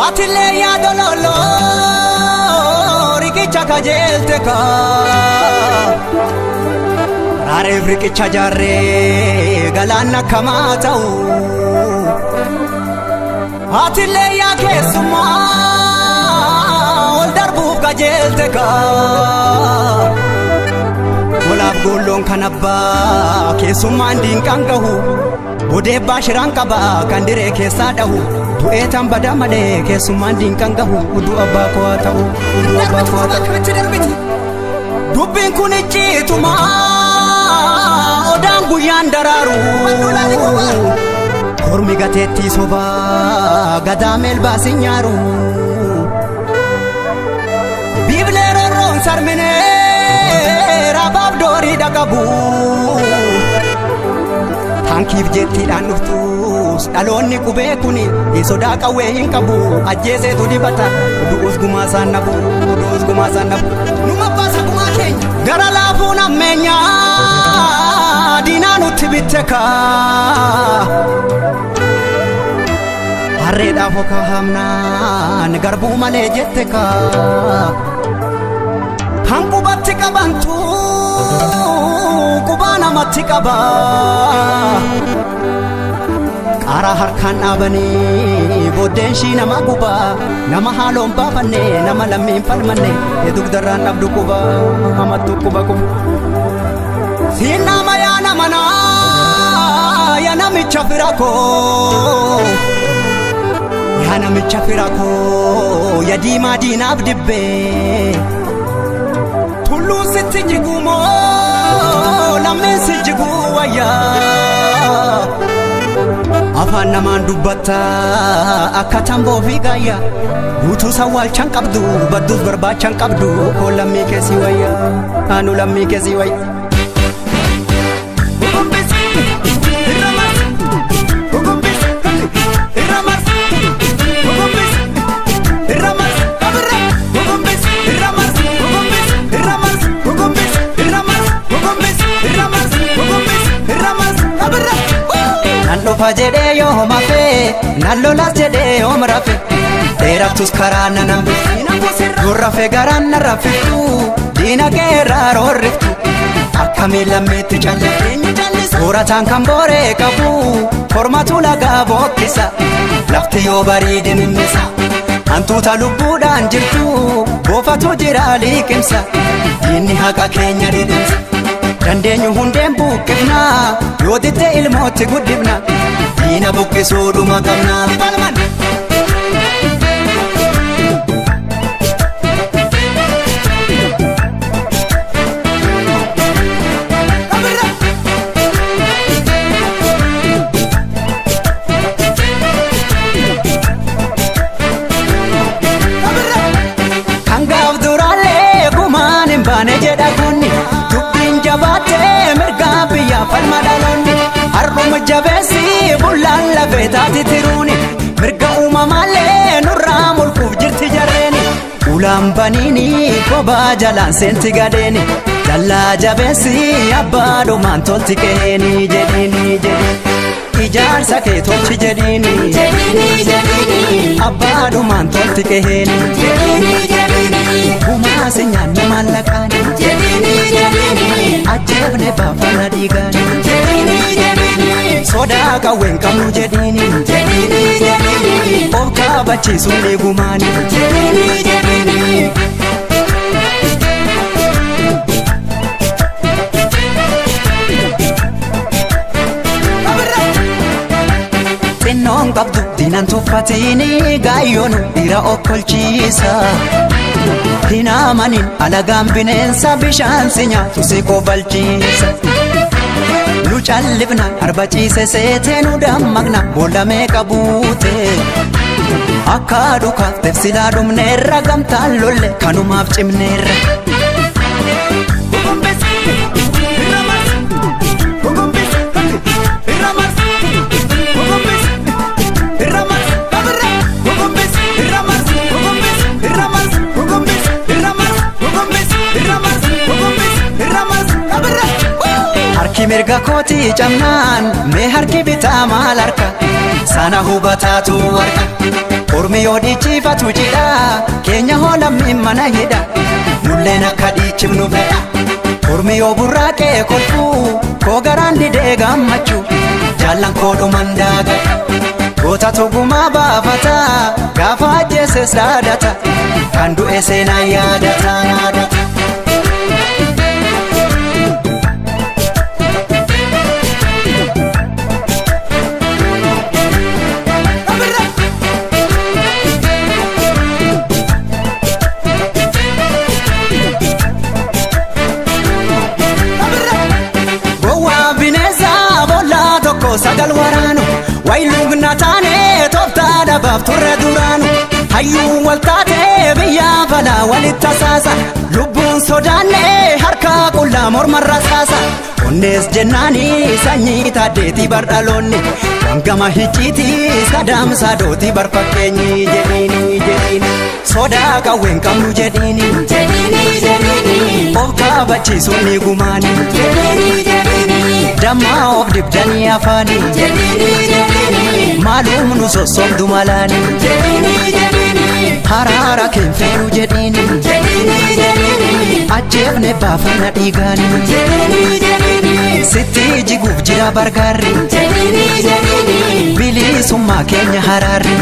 Atile ya dololo rikicha kajeelte ka Rareef rikicha jaarree galaana kamaa ta'u Atile ya keessumaa ol darbuuf kajeelte ka Olaaf golloon kan abbaa keessummaan diinqaan gahu Odeebbaa shiraan qaba kan diree keessaa dhahu Du'eetaan badaa malee keessummaan diinqaan gahu Udduu abbaa koo haa ta'u udduu abbaa koo haa ta'u. Dubbiin kun icciituma odaan guyyaan daraaru Kormi gateettii sobaa gadaa meelbaas hin nyaaru Biiblee rorroon sarminee rabaaf doorii dhaqabu Tankiif jettiidhaan dhuftus dhaloonni qubee kuni sodaa qawwee hin qabu ajjeeseetu dibata du'us gumaa isaan nabu du'us gumaa isaan nabu numa baasa gumaa keenya gara laafuun ammeenyaa diinaa nutti bitte kaa Harreedhaaf okaa hamnaan garbuu malee jette kaa Hanqubatti qabantu qubaa namatti qaba Qaaraa harkaan dhaabanii booddeen shii nama guba nama haaloon baafanne nama lammiin falmanne dugdarraan dhabdu quba hamattu quba quba Siin nama yaa nama naa yaa namicha fira koo yaa namicha fira koo yaa diimaa diinaaf dibbee Tulluun sitti jiguu moo lammiin si jiguu wayyaa Afaan namaan dubbatta akka tamboo fi gaayyaa Guutuu sawwaalchaan qabdu badduus barbaachaan qabdu koo lammii keessi wayyaa anu lammii keessi wayyaa. Nan dhufa jedhee yoo homafe nan lolas jedhee yoom rafe dheerattus karaa nan hambiftu yoo rafe garaan na raffiftu diina keerraa roorriftu akkamiin lammiitti calliftu soorataan kan booree qabu kormatu lagaa bookkisa lafti yoo bariide mimmisa hantuuta lubbuudhaan jirtu boofatu jira liqimsa diinni haqa keenya dhidhimsa. Dandeenyu hundeen buqqifna yoo ditte ilmootti guddifna diina buqqisuu dhuma qabna. Kan gaaf duraalee gumaan hin baane jedha kunni dubbiin jabaatee mirgaa biyyaa falma dhaloonni har'uma jabeessi bullaan lafee taati tiruuni mirga uumamaallee nurraa mulquuf jirti jarreeni ulaan baniini kophaa jalaan seenti gadeeni dallaa jabeessi abbaa dhumaan tolti qe'eeni jedhiini jedhiini ijaarsa kee tolchi jedhiini abbaa dhumaan tolti qe'eeni gumaa si nyaanne maallaqaani ajjeefne baafana dhiigaani sodaa qawween qabnu jedhiini of kaabachiisuun eegumaani. Xinnoon qabdu diinaan tuffatini gaayyoon dhiira okkolchiisa. Hin amanin alagaan bineensa bishaan si nyaatu si kofalchiisa. Nu callifna arba ciise seetee nu dammaqna boolla meeqa buute. Akka dhukaaf tefsilaa dhumneerra gamtaan lolle kanumaaf cimneerra. Harki mirga kootii cabnaan mee harki bitaa maal harka sana hubataatu harka. Ormi yoo dhiichifatu jidha keenya hoo lammiin mana hidha nulleen akka dhiichifnu fedha. Ormi yoo burraaqee kolfuu koo garaan didee gammachuu jaallan koo dhuman daagadha. Goota tugumaa baafata gaafa ajjeeses dhaadata kan du'e seenaa yaadata yaadata. Gowwaa bineensa boollaa tokko sagal waraanu wayiluugna taane tooftaa dhabaaf turre duraanu hayyuu wal taate biyya falaa walitti tasaasa lubbuun sodaanne harka qullaa mormarra saasa onnees jennaani sanyii taaddeetii bardhaloonni wangama hicciitii sadaamsaa dootii barfakkeenyi jedhiini jedhiini sodaa qawween qabnu jedhiini Jedhini jedhini of kaabachiisuun ni gumaani jedhini jedhini dammaa of dibdanii afaanii jedhini jedhini maalum nu sossobdu malaani jedhini jedhini haraara keenfeenu jedhiini jedhini jedhini ajjeefne baafana dhiigaani jedhini jedhini sitti jiguuf jira bargaarri jedhini jedhini bilisummaa keenya haraarri.